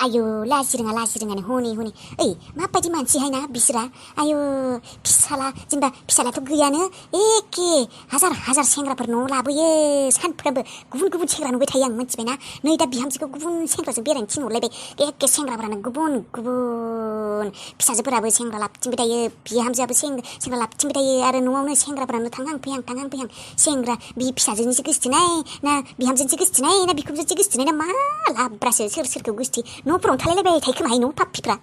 आयु लाजिरोङानो हनै ओइ माबायदि मानसिहाय ना बिसोरा आयु जेनेबा फिसालाथ' गैयानो एखे हाजार सेंग्राफोर न'आव लाबोयो सानफ्रोमबो गुबुन सेंग्रा नुबाय थायो आं मिथिबायना नै दा बिहामजोखौ गुबुन सेंग्राजों बेरायनो थिनहरलायबाय एखे सेंग्राफोरानो गुबुन फिसाजोफोराबो सेंग्रा लाबथिंबाय थायो बिहामजोआबो सेंग्रा लाबथिंबाय थायो आरो न'आवनो सेंग्राफोरानो थांहां फैहां सेंग्रा बि फिसाजोनिसो गोसथोनाय ना बिहामजोनिसो गोसथोनाय ना बिखुनजोनिसो गोसथोनाय ना मा लाब्रासो सोरखौ गोसथि न'फोरावनो थालायलायबाय थायो खोमाहाय न' पाप्पिफ्रा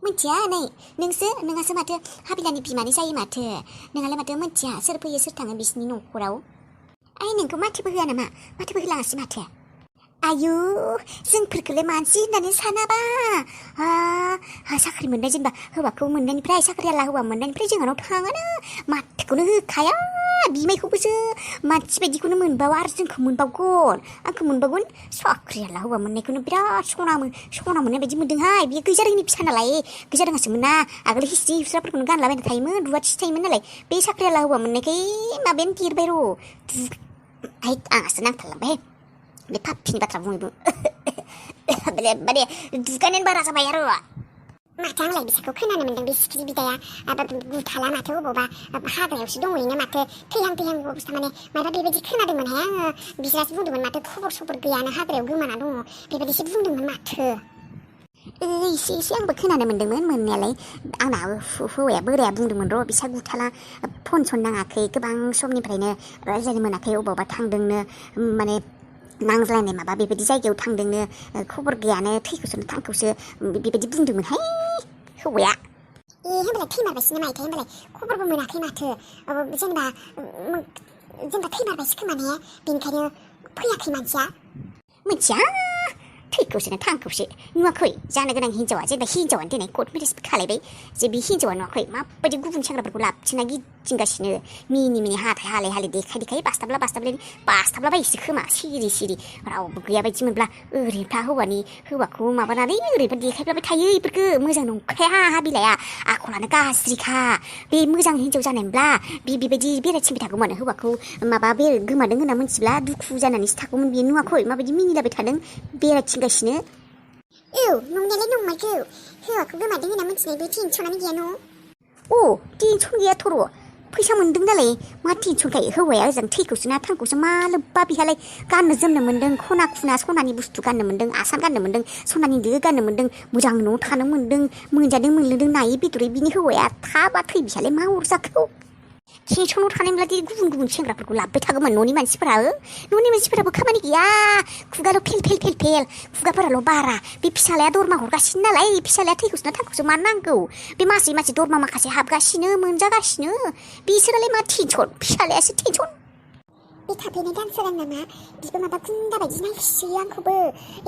मिथिया नै नोंहासो माथो हाबिलानि बिमानि जायो माथो नोंहालाय माथो मिथिया सोर फैयो सोर थाङो बिसिनि न'खराव आइ नोंखौ माथोबो होआ नामा माथोबो होलाङासै माथो आयु जोंफोरखौलाय मानसि होननानै सानाबा साख्रि मोननाय जेनेबा हौवाखौ मोननायनिफ्राय साख्रियाला हौवा मोननायनिफ्राय जोंहानाव थाङानो माथोखौनो होखाया बिमायखौबोसो मानसि बायदिखौनो मोनबावा आरो जोंखौ मोनबावगोन आंखौ मोनबावगोन साख्रियाला हौवा मोननायखौनो बिराद सना मोननाय बायदि मोनदोंहाय बियो गैजारोङिनि फिसा नालाय गैजारोङासोमोन ना आगोल हिस्ट्रि हिस्राफोरखौनो गानलाबायना थायोमोन रुवाथिसो थायोमोन नालाय बे साख्रियाला हौवा मोननायखाय माबायानो देरबाय आंहासो नांथारलांबाय बे पाप्पिनि बाथ्रा बुङो माने दुगानायानो बारा जाबाय आरो माथो आंलाय बिसोरखौ खोनानो मोनदों बे सिखिरि बिदाया गुथाला माथो अबावबा हाग्रायावसो दंहैनो माथो थैहां अबस्था माने माबा बेबायदि खोनादोंमोनहाय आङो बिसोरासो बुंदोंमोन माथो खबर गैयानो हाग्रायाव गोमाना दङ बेबायदिसो बुंदोंमोन माथो एसे आंबो खोनानो मोन्दोंमोन मोननायालाय आंना हौवाया बोराया बुंदोंमोन र' बिसा गुथाला फन नाङाखै गोबां समनिफ्रायनो रायज्लायनो मोनाखै अबावबा थांदोंनो माने नांज्लायनाय माबा बेबायदि जायगायाव थांदोंनो खबर गैयानो थैखौसो थांखौसो बेबायदि बुंदोंमोनहाय हौवाया होनबालाय थैमारबायसो नामाथाय होनबालाय खबरबो मोनाखै माथो जेनेबा थैमारबायसो खोमा ने बेनिखायनो फैयाखै मानसिया मिथिया थैखौसो थांखौसो नुवाखै जानो गोनां हिन्जावा जेनेबा हिन्जावानो दिनै कर्ट मेरेजबो खालायबाय जे बे हिन्जावा नुवाखै माबायदि गुबुन सेंग्राफोरखौ लाबथिंना गिदिंगासिनो मिनि हाथाय हालाय देखाय बासथाबलाबायसो खोमा सिरि रावबो गैया बायदि मोनब्ला ओरैनोथा हौवाखौ माबानानै ओरैनो देखायब्लाबो थायो बेफोरखौ मोजां नंखाया हाबिलाया आखलानो गाज्रिखा बे मोजां हिन्जाव जानायमोनब्ला बेबायदि बेरायथिंबाय थागौमोन हौवाखौ माबा गोमादों होनना मिथिब्ला दुखु जानानैसो थागौमोन बेयो नुवाखै माबायदि मिनिलाबाय थादों बेरायथिंगासिनो नंनायालाय नंमारगौ हौवाखौ गोमादों होनना मिथिनाय बे टेनसनानो गैया न' टेनसन गैयाथ' र' फैसा मोनदों नालाय मा टेनसनखाय हौवाया ओजों थैखौसो ना थांखौसो मा लोब्बा बिहालाय गाननो जोमनो मोन्दों खना खुना सनानि बुस्थु गाननो मोन्दों आसान गाननो मोन्दों सनानि दो गाननो मोन्दों मोजां न'आव थानो मोन्दों मोनजादों मोनलोंदों नायै बेदरै बिनि हौवाया थाबा थै बिहालाय मा अरजाखौ टेनसनाव थानायब्लादि गुबुन सेंग्राफोरखौ लाबोबाय थागौमोन न'नि मानसिफोराबो खामानि गैया खुगाल' फेल खुगाफोराल' बारा बे फिसालाया दरमा हरगासिनो नालाय फिसालाया थैखौसो थांखौसो मा नांगौ बे मासे दरमा माखासे हाबगासिनो मोनजागासिनो बिसोरालाय मा टेनसन फिसालायासो टेनसन बे थाफैनाय दानसोरां नामा बिबो माबा खुन्दा बायदि नायसोयो आंखौबो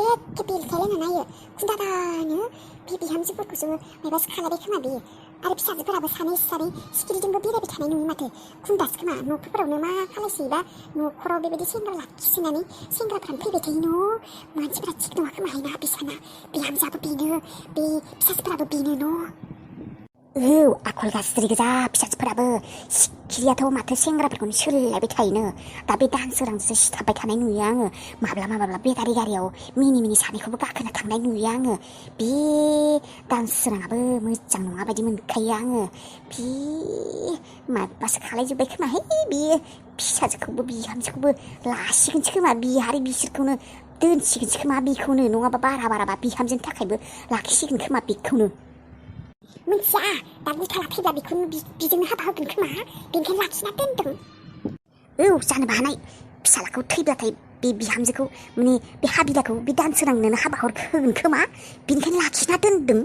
एखे बेलखायलायना नायो खुन्दाबानो बे बिहामजोफोरखौसो माबासो खालायबाय खोमा बेयो आरो फिसाजोफोराबो सानै सिखिरिजोंबो बेरायबाय थानाय नुयो माथो खुन्दासो खोमा न'फोरावनो मा खालायसोयोबा न'खराव बेबायदि सेंग्रा लाखिसोनानै सेंग्राफ्रानो फैबाय थायो न' मानसिफोरा थिग नङा खोमाहायना बिसाना बिहामजोआबो बेनो बे फिसाजोफोराबो बेनो न' आखल गाज्रि गोजा फिसाजोफोराबो सिखिरियाथ' माथो सेंग्राफोरखौनो सोलायबाय थायोनो दा बे दानसोरांसो सिथाबबाय थानाय नुयो आङो माब्ला बेटारि गारियाव मिनि सानैखौबो गाखोना थांनाय नुयो आङो बे दानसोराङाबो मोजां नङा बायदि मोनखायो आङो बे माबासो खालायजोब्बाय खोमाहाय बेयो फिसाजोखौबो बिहामजोखौबो लासिगोनसो खोमा बिहारि बिसोरखौनो दोनसिगोनसो खोमा बेखौनो नङाबा बाराबा बिहामजोनि थाखायबो लाखिसिगोन खोमा बेखौनो मिथिया दा गुथाला फैब्ला बेखौनो बिजोंनो हाबा होगोन खोमा बेनिखायनो लाखिना दोनदों जानोबो हानाय फिसालाखौ थैब्लाथाय बे बिहामजोखौ माने बे हाबिलाखौ बे दानसोरांनोनो हाबा होगोन खोमा बेनिखायनो लाखिना दोनदों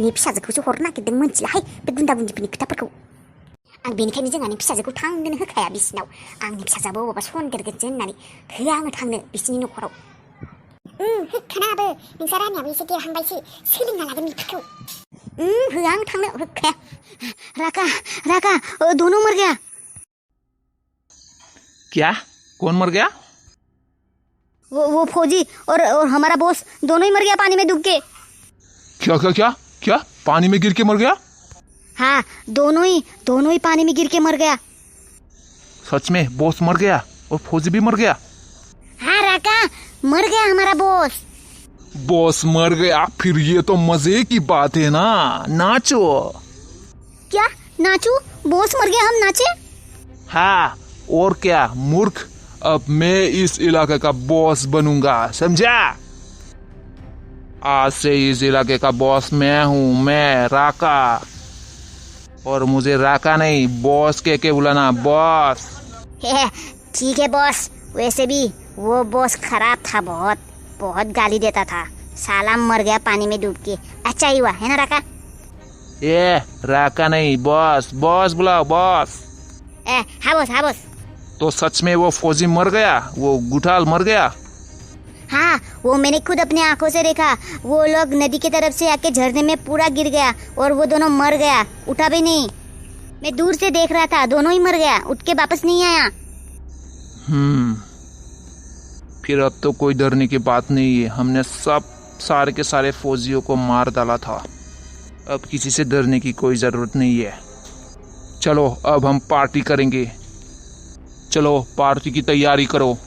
ने फिसाजोखौसो हरनो नागिरदों मोनथिलाहाय बे गुन्दा गुन्दिफोरनि खोथाफोरखौ आं बेनिखायनो जोंहानि फिसाजोखौ थांनोनो होखाया बिसिनाव आंनि फिसाजोआबो अबावबा सनदेरगोनसो होननानै होआ आङो थांनो बिसिनि न'खराव होखानाबो नोंसा रानियाबो एसे देरहांबायसो सोलोंना लागोन बेफोरखौ होआ आं थांनो होखाया राका दोनों मर गया क्या कौन मर गया वो फौजी और हमारा बॉस दोनों ही मर गया पानी में डूब के क्या पानी में गिर के मर गया हाँ दोनों ही पानी में गिर के मर गया सच में बॉस मर गया और फौजी भी मर गया हाँ राका मर गया हमारा बॉस बॉस मर गया, फिर ये तो मजे की बात है ना। नाचो। क्या नाचू? बॉस मर गया, हम नाचे? हाँ और क्या मूर्ख, अब मैं इस इलाके का बॉस बनूंगा, समझा? आज से इस इलाके का बॉस मैं हूँ, मैं राका। और मुझे राका नहीं बॉस के बुलाना, बॉस। ठीक है बॉस। वैसे भी वो बॉस खराब था, बहुत बहुत गाली देता था। साला मर गया पानी में डूब के। अच्छा ही हुआ है ना राका? ये राका नहीं बॉस, बॉस बुलाओ बॉस। हाँ बॉस, हाँ बॉस। तो सच में वो फौजी मर गया, वो गुठाल मर गया? हाँ, वो मैंने खुद अपने आंखों से देखा। वो लोग नदी की तरफ से आके झरने में पूरा गिर गया और वो दोनों मर गया, उठा भी नहीं। मैं दूर से देख रहा था, दोनों ही मर गया, उठ के वापस नहीं आया। फिर अब तो कोई डरने की बात नहीं है, हमने सारे के सारे फौजियों को मार डाला था। अब किसी से डरने की कोई जरूरत नहीं है। चलो अब हम पार्टी करेंगे, चलो पार्टी की तैयारी करो।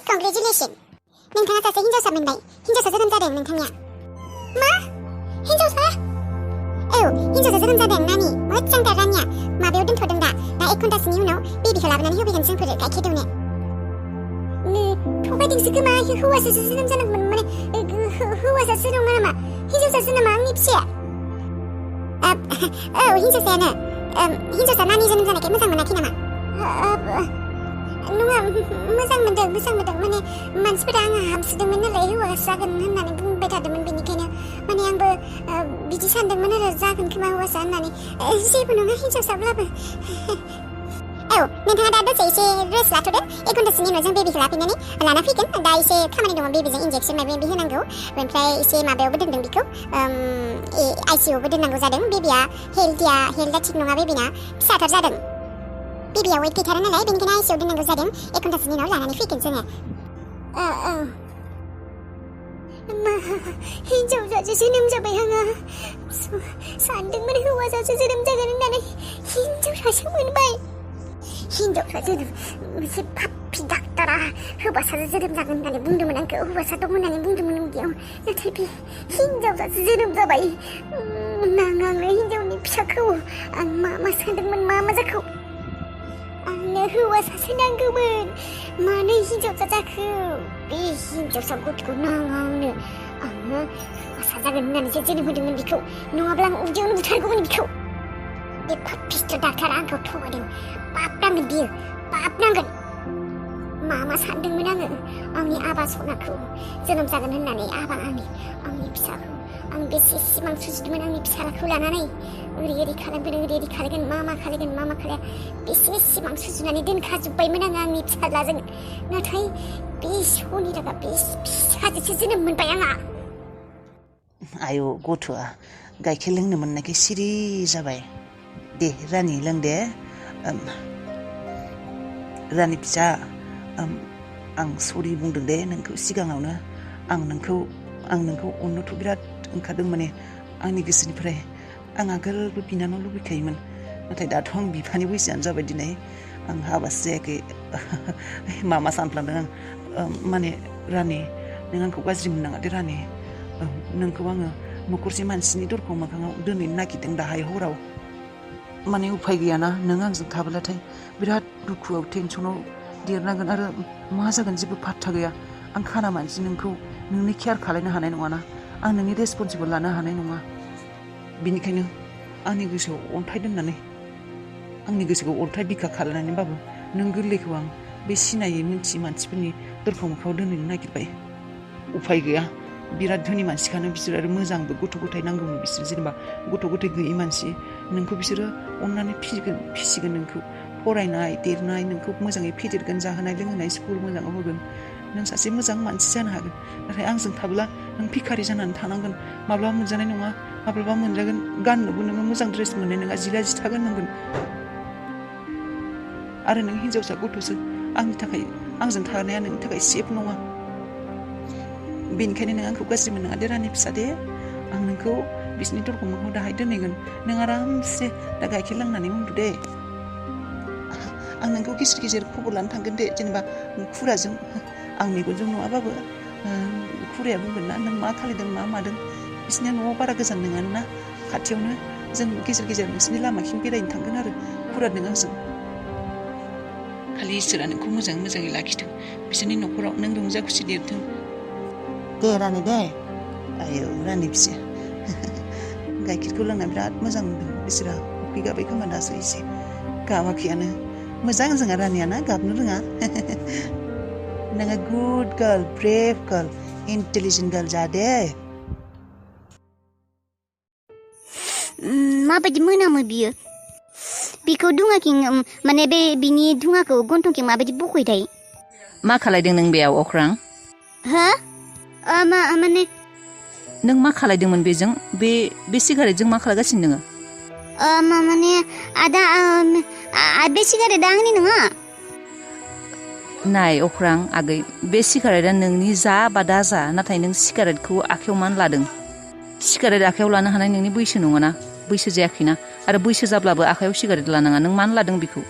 Congratulations. नोंथाङा सासे हिन्जावसा मोनबाय। हिन्जावसा जोनोम जादों नोंथांनिया। मा? हिन्जावसा? औ, हिन्जावसा जोनोम जादों नानि। मोजांथार रानिया। माबायाव दोनथ'दों दा 1 घन्टासोनि उनाव बेबिखौ लाबोनानै होफैगोन जोंफोरो गाइखेर दौनो। थगायदोंसो खोमा, हौवासासो जोनोम जानांगौमोन, माने हौवासासो नङा नामा? हिन्जावसासो नामा आंनि फिसाया? औ हिन्जावसायानो। हिन्जावसा नानि जोनोम जानायखाय मोजां मोनाखै नामा? नङा, मोजां मोनदों माने मानसिफोरा आंहा हामसोदोंमोन नालाय हौवा जागोन होननानै बुंबाय थादोंमोन, बेनिखायनो माने आंबो बिदि सानदोंमोन आरो जागोन खोमा हौवासा होननानै। जेबो नङा हिन्जावसाब्लाबो। औ नोंथाङा दा दसे एसे रेस्ट लाथ'दो, 1 घन्टासोनि उनाव जों बेबिखौ लाफैनानै लाना फैगोन। दा एसे खामानि दङ, बेबिजों इन्जेक्सन माबा माबि होनांगौ, ओमफ्राय एसे माबायावबो दोनदों बेखौ आइसिइउआवबो दोननांगौ जादों। बेबिया हेल्थआ थिग नङा, बेबिना फिसाथार जादों। बेबिया वेट गैथारा नालाय, बेनिखायनो आइसिइउआव दोननांगौ जादों। 1 घन्टासोनि उनाव लानानै फैगोन जोङो। हिन्जावसासो जोनोम जाबाय आंहा। सानदोंमोन हौवासासो जोनोम जागोन होननानै, हिन्जावसासो मोनबाय। हिन्जावसा जोनोम, मोनसे पापि डाक्टारा हौवासासो जोनोम जागोन होननानै बुंदोंमोन आंखौ, हौवासा दं होननानै बुंदोंमोन उन्दैयाव, नाथाय बे हिन्जावसासो जोनोम जाबाय। नाङा आंनो हिन्जावनि फिसाखौ। आं मा सानदोंमोन, मा जाखो? आंनो हौवासासो नांगौमोन, मानो हिन्जावसा जाखो? बे हिन्जावसा गथ'खौ नाङा आंनो हौवासा जागोन होननानैसो जोनोम होदोंमोन बेखौ, नङाब्ला आं उदैयावनो बुथारगौमोन बेखौ। बे पापिस्ट डाक्टारा आंखौ थगायदों, पाप नांगोन बियो, पाप नांगोन। मा सानदोंमोन आङो आंनि आबा सनाखौ जोनोम जागोन होननानै, आंनि फिसाखौ आं बेसे सिमां सुजुदोंमोन आंनि फिसाखौ लानानै। ओरै खालामगोन, ओरै खालामगोन, मा खालाया, बेसे सिमां सुजुनानै दोनखाजोब्बायमोन आङो आंनि फिसाज्लाजों, नाथाय बे सनि थाखा बे फिसाजोसो जोनोम मोनबाय आंहा। आयौ गथ'आ गाइखेर लोंनो मोननायखाय सिरि जाबाय। दे रानि लों दे। रानि फिसा, आं सरि बुंदों दे नोंखौ सिगाङावनो। आं नोंखौ अननोथ' बिराद ओंखारदों, माने आंनि गोसोनिफ्राय। आं आगोलबो बिनानाव लुबैखायोमोन, नाथाय दाथ' आं बिफानि बैसोआनो जाबाय दिनै। आं हाबासो जायाखै। मा सानफ्लांदों आं, माने रानि नों आंखौ गाज्रि मोननाङा दे रानि। नोंखौ आङो न'खरसे मानसिनि दरखं मोखाङाव दोनैनो नागिरदों दाहाय हराव। माने उफाय गैयाना, नों आंजों थाब्लाथाय बिराद दुखुआव टेनसनाव देरनांगोन, आरो मा जागोन जेबो पात्ता गैया। आं खाना मानसि, नोंखौ नोंनि केयार खालायनो हानाय नङाना, आं नोंनि रेसपन्सिबोल लानो हानाय नङा। बेनिखायनो आंनि गोसोआव अन्थाइ दोननानै, आंनि गोसोखौ अन्थाइ बिखा खालायनानैबाबो नों गोरलैखौ आं बे सिनायै मिन्थियै मानसिफोरनि दरखं मोखाङाव दोनहैनो नागिरबाय। उफाय गैया, बिराद धोनि मानसिखानो बिसोर, आरो मोजांबो गथ' गथाय नांगौमोन बिसोर, जेनेबा गथ' गथाय गैयै मानसि। नोंखौ बिसोरो अननानै फिसिगोन, नोंखौ फरायनाय देरनाय, नोंखौ मोजाङै फेदेरगोन, जाहोनाय लोंहोनाय, स्कुल मोजाङाव होगोन। नों सासे मोजां मानसि जानो हागोन। नाथाय आंजों थाब्ला नों भिखारि जानानै थानांगोन, माब्लाबा मोनजानाय नङा, माब्लाबा मोनजागोन, गाननोबो नोङो मोजां ड्रेस मोननाय नङा, जिला जिथा गाननांगोन। आरो नों हिन्जावसा गथ'सो, आंजों थानाया नोंनि थाखाय सेफ नङा। बेनिखायनो नों आंखौ गाज्रि मोननाङा दे रानि फिसा दे। आं नोंखौ बिसिनि दरखं मोखाङाव दाहाय दोनहैगोन, नों आरामसे दा गाइखेर लोंनानै उन्दु दे। आं नोंखौ गेजेर खबर लानो थांगोन दे, जेनेबा खुराजों। आं मेगनजों नङाबाबो खुराया बुंगोन ना नों मा खालायदों मा मादों बिसोरनि न'आव बारा गोजान नङाना खाथियावनो जों गेजेर गेजेर नोंसोरनि लामाथिं बेरायनो थांगोन आरो खुरा नों आंजों खालि इसोरा नोंखौ मोजाङै लाखिथों बिसोरनि न'खराव नों रंजा खुसि देरथों दे रानि दे आयौ रानि फिसा गाइखेरखौ लोंना बिराद मोजां मोनदों बिसोरा उखै गाबाय खोमा दासो एसे गाबाखैयानो मोजां जोंहा रानिया ना गाबनो रोङा नोङो good girl brave girl intelligent girl जादे माबायदि मोनामो बियो बिखौ दुङाखिं माने बे बिनि दुङाखौ गन्थंखिं माबायदि बख'योथाय मा खालायदों नों बेयाव अख्रां हो माने नों मा खालायदोंमोन बेजों बे सिगारेटजों मा खालायगासिनो नोङो माने आदा बे सिगारेटआ आंनि नङा नाय अख्रां आगै बे सिगारेटआ नोंनि जा बा दा जा नाथाय नों सिगारेटखौ आखायाव मानो लादों सिगारेट आखायाव लानो हानाय नोंनि बैसो नङाना बैसो जायाखैना आरो बैसो जाब्लाबो आखायाव सिगारेट लानाङा नों मानो लादों बेखौ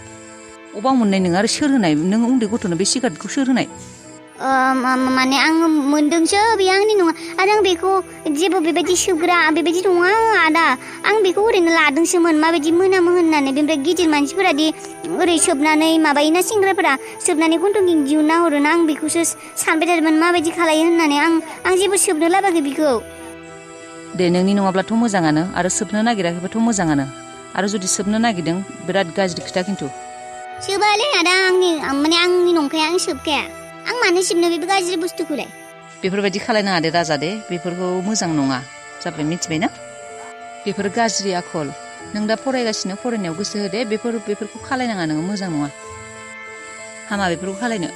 अबाव मोननाय नों आरो सोर होनाय नों उन्दै गथ'नो बे सिगारेटखौ सोर होनाय माने आं मोनदोंसो बेयो आंनि नङा आरो आं बेखौ जेबो बेबायदि सोबग्रा बेबायदि नङा आदा आं बेखौ ओरैनो लादोंसोमोन माबायदि मोनामो होननानै बेनिफ्राय गिदिर मानसिफोरादि ओरै सोबनानै माबायोना सेंग्राफोरा सोबनानै गन्थंजों दिहुनना हरोना आं बेखौसो सानबाय थादोंमोन माबायदि खालायो होननानै आं जेबो सोबनो लाबाखै बेखौ दे नोंनि नङाब्लाथ' मोजाङानो आरो सोबनो नागिराखैबाथ' मोजाङानो आरो जुदि सोबनो नागिरदों बिराद गाज्रि खोथा खिन्थु सोबालै आदा आंनि नंखाया आं सोबखाया आं मानो सोबनो बेबो गाज्रि बुस्थुखौलाय बेफोरबायदि खालायनाङा दे राजा दे बेफोरखौ मोजां नङा जाबाय मिथिबायना बेफोर गाज्रि आखल नों दा फरायगासिनो फरायनायाव गोसो होदे बेफोरखौ खालायनाङा नोङो मोजां नङा हामा बेफोरखौ खालायनो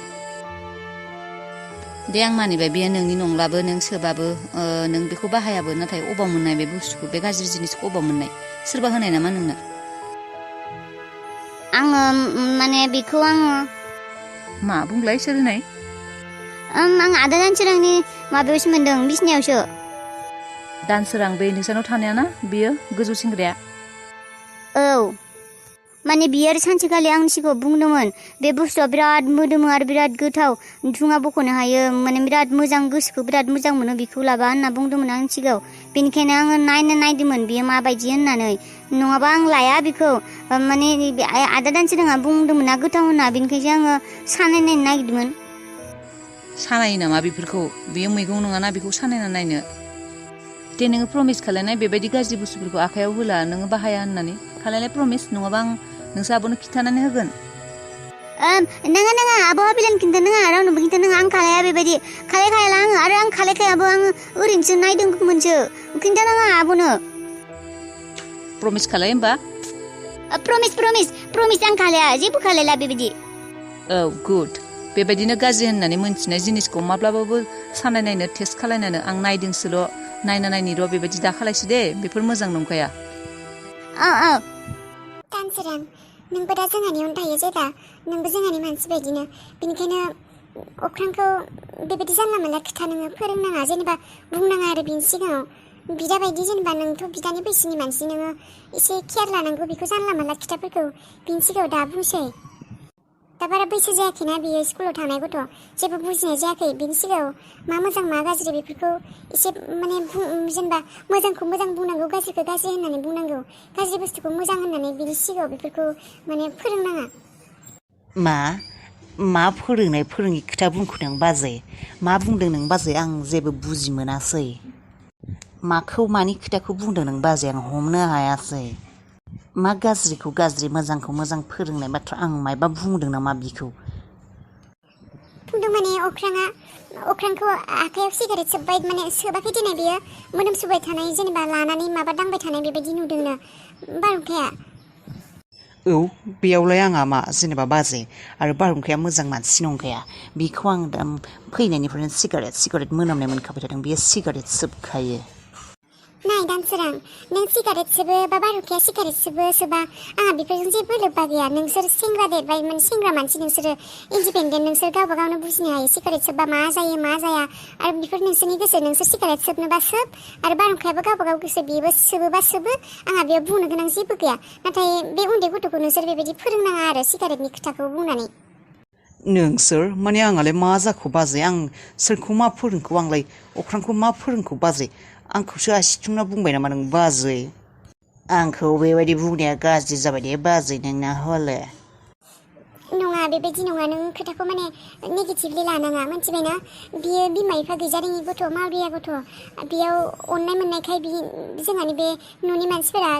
दे आं मानिबाय बेयो नोंनि नंलाबो नों सोबाबो नों बेखौ बाहायाबो नाथाय अबाव मोननाय बे बुस्थुखौ बे गाज्रि जिनिसखौ अबाव मोननाय सोरबा होनाय नामा नोंनो आङो माने बेखौ आङो मा बुंलाय सोर होनाय आं आदा दानसोरांनि माबायावसो मोनदों बिसिनायावसो दानसोरां बे नोंसानाव थानायाना बियो गोजौ सेंग्राया औ माने बियो आरो सानसेखालि आंनि सिगाङाव बुंदोंमोन बे बुस्थुआ बिराद मोदोमो आरो बिराद गोथाव धुङा बख'नो हायो माने बिराद मोजां गोसोखौ बिराद मोजां मोनो बेखौ लाबा होनना बुंदोंमोन आंनि सिगाङाव बेनिखायनो आङो नायदोंमोन बियो माबायदि होननानै नङाबा आं लाया बेखौ माने आदा दानसोराङा बुंदोंमोन ना गोथाव होनना बेनिखायसो आङो सानायनो नागिरदोंमोन सानायो नामा बेफोरखौ बेयो मैगं नङाना बेखौ सानायना नायनो दे नोङो प्रमिस खालायनाय बेबायदि गाज्रि बुस्थुफोरखौ आखायाव होला नोङो बाहाया होननानै खालायनाय प्रमिस नङाबा आं नोंसो आब'नो खिन्थानानै होगोन नाङा आब'आ बिलान खिन्थानाङा रावनोबो खिन्थानाङा आं खालाया बेबायदि खालायखायाला आङो आरो आं खालायखायाबो आङो ओरैनोसो नायदोंमोनसो खिन्थानाङा आब'नो प्रमिस खालाय होमबा प्रमिस आं खालाया जेबो खालायला बेबायदि औ गुड बेबायदिनो गाज्रि होननानै मोनथिनाय जिनिसखौ माब्लाबाबो सानायनायनो टेस्ट खालायनानो आं नायदोंसोल' नायनिर' बेबायदि दा खालायसै दे बेफोर मोजां नंखाया दानसोरां नोंबो दा जोंहानियावनो थायो जेदा नोंबो जोंहानि मानसि बायदिनो बेनिखायनो अख्रांखौ बेबायदि जानला मोनला खोथा नोङो फोरोंनाङा जेनेबा बुंनाङा आरो बिनि सिगाङाव बिदा बायदि जेनेबा नोंथ' बिदानि बैसोनि मानसि नोङो एसे केयार लानांगौ बेखौ जानला मोनला खोथाफोरखौ बिनि सिगाङाव दा बुंसै दा बारा बैसो जायाखैना बियो स्कुलाव थांनाय गथ' जेबो बुजिनाय जायाखै बिनि सिगाङाव मा मोजां मा गाज्रि बेफोरखौ एसे माने जेनेबा मोजांखौ मोजां बुंनांगौ गाज्रिखौ गाज्रि होननानै बुंनांगौ गाज्रि बुस्थुखौ मोजां होननानै बिनि सिगाङाव बेफोरखौ माने फोरोंनाङा मा फोरोङि खोथा बुंखो नों बाजै मा बुंदों नों बाजै आं जेबो बुजि मोनासै माखौ मानि खोथाखौ बुंदों नों बाजै आं हमनो हायासै मा गाज्रिखौ गाज्रि मोजांखौ मोजां फोरोंनाय बाथ्रा आं मायबा बुंदों नामा बिखौ बुंदों माने अख्रांखौ आखायाव सिगारेट सोब्बाय माने सोबाखै दिनै बियो मोदोम सुबाय थानाय जेनेबा लानानै माबा दांबाय थानाय बेबायदि नुदोंनो बारहुंखाया औ बेयावलाय आंहा मा जेनेबा बाजै आरो बारहुंखाया मोजां मानसि नंखाया बेखौ आं दा फैनायनिफ्रायनो सिगारेट मोनामनाय मोनखाबाय थादों बेयो सिगारेट सोबखायो नाय दानसोरां नों सिगारेट सोबो बा बारहुंखाया सिगारेट सोबा आंहा बेफोरजों जेबो लोब्बा गैया नोंसोर सेंग्रा देरबाय माने सेंग्रा मानसि नोंसोरो इन्डिपेन्डेन्ट नोंसोर गावबा गावनो बुजिनो हायो सिगारेट सोबबा मा जायो मा जाया आरो बेफोर नोंसोरनि गोसो नोंसोर सिगारेट सोबनोबा सोब आरो बारहुंखायाबो गावबा गाव गोसो बेबो सोबोबा सोबो आंहा बेयाव बुंनो गोनां जेबो गैया नाथाय बे उन्दै गथ'खौ नोंसोर बेबायदि फोरोंनाङा आरो सिगारेटनि खोथाखौ बुंनानै नोंसोर माने आंहालाय मा जाखो बाजै आं सोरखौ मा फोरोंखौ आंलाय अख्रांखौ मा फोरोंखौ बाजै आंखौसो आसिथुंना बुंबाय नामा नों बाजै आंखौ बेबायदि बुंनाया गाज्रि जाबाय दे बाजै नोंना हले नङा बेबायदि नङा नों खोथाखौ माने नेगेटिभलि लानाङा मिथिबायना बियो बिमा बिफा गैजारोङि गथ' मावरिया गथ' बेयाव अननाय मोननायखाय जोंहानि बे न'नि मानसिफोरा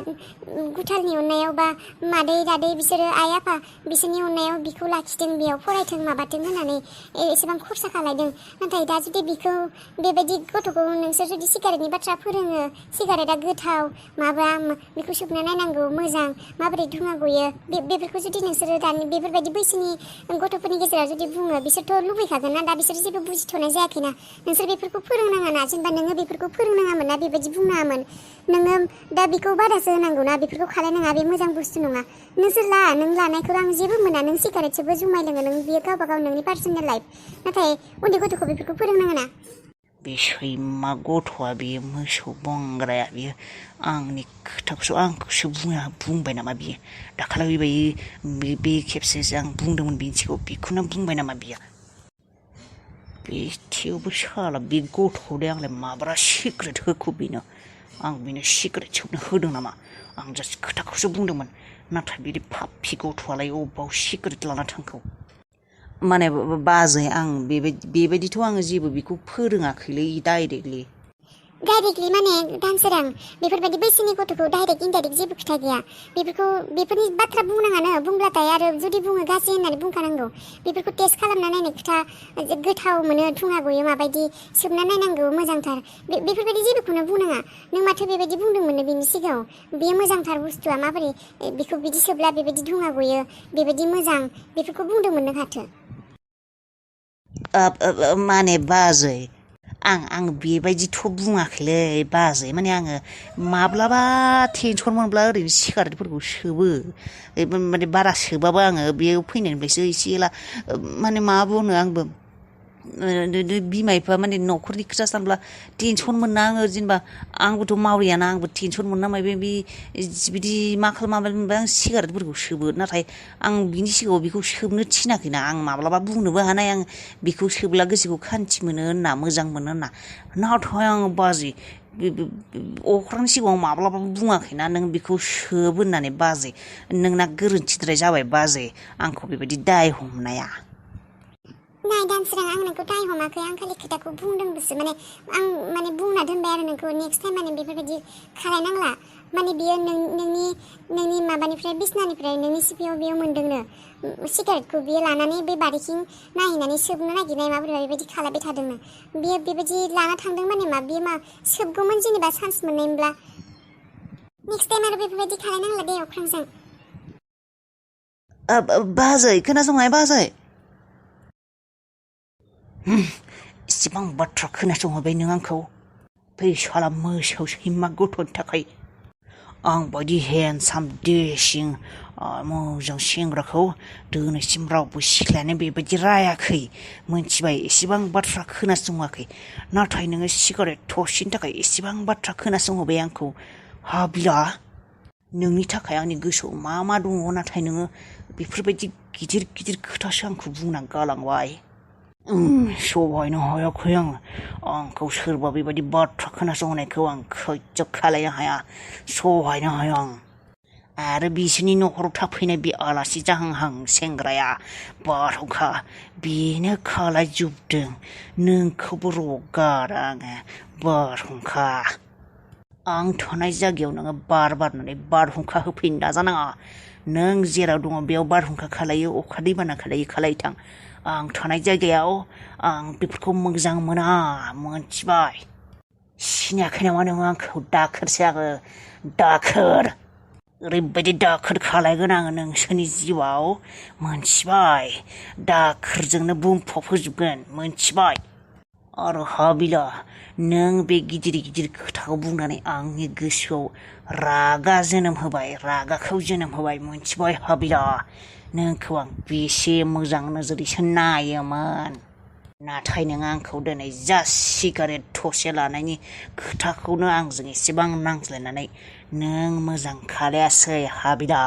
गुथालनि अननायाव बा मादै दादै बिसोरो आइ आफा बिसोरनि अननायाव बिखौ लाखिदों बेयाव फरायथों माबाथों होननानै एसेबां खरसा खालायदों नाथाय दा जुदि बिखौ बेबायदि गथ'खौ नोंसोर जुदि सिगारेटनि बाथ्रा फोरोङो सिगारेटआ गोथाव माबा बेखौ सोबना नायनांगौ मोजां माबोरै धुङा गयो बेफोरखौ जुदि नोंसोरो दानि बेफोरबायदि बैसोनि गथ'फोरनि गेजेराव जुदि बुङो बिसोरथ' लुबैखागोन ना दा बिसोर जेबो बुजिथ'नाय जायाखैना नोंसोर बेफोरखौ फोरोंनाङा ना जेनेबा नोङो बेफोरखौ फोरोंनाङामोन ना बेबायदि बुंनाङामोन नोङो दा बेखौ बादासो होनांगौ ना बेफोरखौ खालायनाङा बे मोजां बुस्थु नङा नोंसोर नों लानायखौ आं जेबो मोना नों सिगारेट सोबो जुमाय लोङो नों बियो गावबा गाव नोंनि पार्सनेल लाइफ नाथाय उन्दै गथ'खौ बेफोरखौ फोरोंनाङा ना बे सैमा गथ'आ बेयो मोसौ बंग्राया बियो आंनि खोथाखौसो आंखौसो बुंबाय नामा बियो दाखालि बे खेबसेसो आं बुंदोंमोन बिनि सिगाङाव बेखौनो बुंबाय नामा बियो बे थेवबो साला बे गथ'खौ दे आंलाय माब्ला सिक्रेट होखो बेनो आं बेनो सिक्रेट सोबनो होदों नामा आं जास्ट खोथाखौसो बुंदोंमोन नाथाय बिदि पापि गथ'आलाय अबाव सिक्रेट लाना थांखौ माने बाजै आं बेबायदिथ' आङो जेबो बेखौ फोरोङाखैलै डाइरेक्टलि माने दानसोरां बेफोरबायदि बैसोनि गथ'खौ डाइरेक्ट इनडाइरेक्ट जेबो खोथा गैया बेफोरनि बाथ्रा बुंनाङानो बुंब्लाथाय आरो जुदि बुङो गाज्रि होननानै बुंखानांगौ बेफोरखौ टेस्ट खालामना नायनाय खोथा गोथाव मोनो धुङा गयो माबायदि सोबना नायनांगौ मोजांथार बेफोरबायदि जेबोखौनो बुंनाङा नों माथो बेबायदि बुंदोंमोननो बिनि सिगाङाव बेयो मोजांथार बुस्थुआ माबोरै बेखौ बिदि सोबला बेबायदि धुङा गयो बेबायदि मोजां बेफोरखौ बुंदोंमोननो माथो माने बाजै आं बेबायदिथ' बुङाखैलै बाजै माने आङो माब्लाबा टेनसन मोनब्ला ओरैनो सिगारेटफोरखौ सोबो माने बारा सोबाबो आङो बेयाव फैनायनिफ्रायसो एसे एला माने मा बुंनो आंबो बिमा बिफा माने न'खरनि खोथा सानब्ला टेनसन मोना आङो जेनेबा आंबोथ' मावरियाना आंबो टेनसन मोना माबा बिदि मा खालामाबा आं सिगारेटफोरखौ सोबो नाथाय आं बिनि सिगाङाव बेखौ सोबनो थिनाखैना आं माब्लाबा बुंनोबो हानाय आं बेखौ सोब्ला गोसोखौ खान्थि मोनो होनना मोजां मोनो होनना नाथाय आं बाजै अख्रांनि सिगाङाव माब्लाबाबो बुङाखैना नों बेखौ सोब होननानै बाजै नोंना गोरोन्थिद्राय जाबाय बाजै आंखौ बेबायदि दाय हमनाया नाय दानसोरां आं नोंखौ दाय हमाखै आं खालि खोथाखौ बुंदोंबोसो आं बुंना दोनबाय आरो नोंखौ नेक्स्ट टाइम माने बेफोरबायदि खालायनांला माने बियो नोंनि माबानिफ्राय बिसनानिफ्राय नोंनि सिपियाव बियो मोनदोंनो सिगारेटखौ बियो लानानै बे बारिथिं नायहैनानै सोबनो नागिरनाय माबोरै बेबायदि खालायबाय थादोंनो बियो बेबायदि लाना थांदों माने बियो सोबगौमोन जेनेबा चान्स मोननायमोनब्ला नेक्स्ट टाइम आरो बेफोरबायदि खालायनांला दे अख्रांजों बाजै खोनासंनाय बाजै इसिबां बाथ्रा खोनासंहरबाय नों आंखौ फै साला मोसौ सैमा गथ'नि थाखाय आं बायदि हेन्डसाम देसिं मोजां सेंग्राखौ दिनैसिम रावबो सिख्लायानो बेबायदि रायाखै मोनथिबाय एसेबां बाथ्रा खोनासङाखै नाथाय नोङो सिगारेट थरसेनि थाखाय एसेबां बाथ्रा खोनासंहरबाय आंखौ हाबिला नोंनि थाखाय आंनि गोसोआव मा दङ नाथाय नोङो बेफोरबायदि गिदिर गिदिर खोथासो आंखौ बुंना गालांबाय सहायनो हायाखै आंखौ सोरबा बेबायदि बाथ्रा खोनासंनायखौ आं खैज्ज खालायनो हाया सहायनो हाया आरो बिसोरनि न'खराव थाफैनाय बे आलासि जाहांहां सेंग्राया बारहुंखा बेनो खालायजोबदों नोंखौबो रगारा आङो बारहुंखा आं थानाय जायगायाव नोङो बारनानै बारहुंखा होफैनो नाजानाङा नों जेराव दङ बेयाव बारहुंखा खालायो अखा दैबाना खालायथां आं थानाय जायगायाव आं बेफोरखौ मोजां मोना मोनथिबाय सिनायाखै नामा नोङो आंखौ दाखोरसो आङो दाखोर ओरैबायदि दाखोर खालायगोन आङो नोंसोरनि जिउआव मोनथिबाय दाखोरजोंनो बुंफबहोजोबगोन मोनथिबाय आरो हाबिला नों बे गिदिर गिदिर खोथाखौ बुंनानै आंनि गोसोआव रागाखौ जोनोम होबाय मोनथिबाय हाबिला नोंखौ आं बेसे मोजां नोजोरैसो नायोमोन नाथाय नों आंखौ दिनै जास्ट सिगारेट थसे लानायनि खोथाखौनो आंजों एसेबां नांज्लायनानै नों मोजां खालायासै हाबिला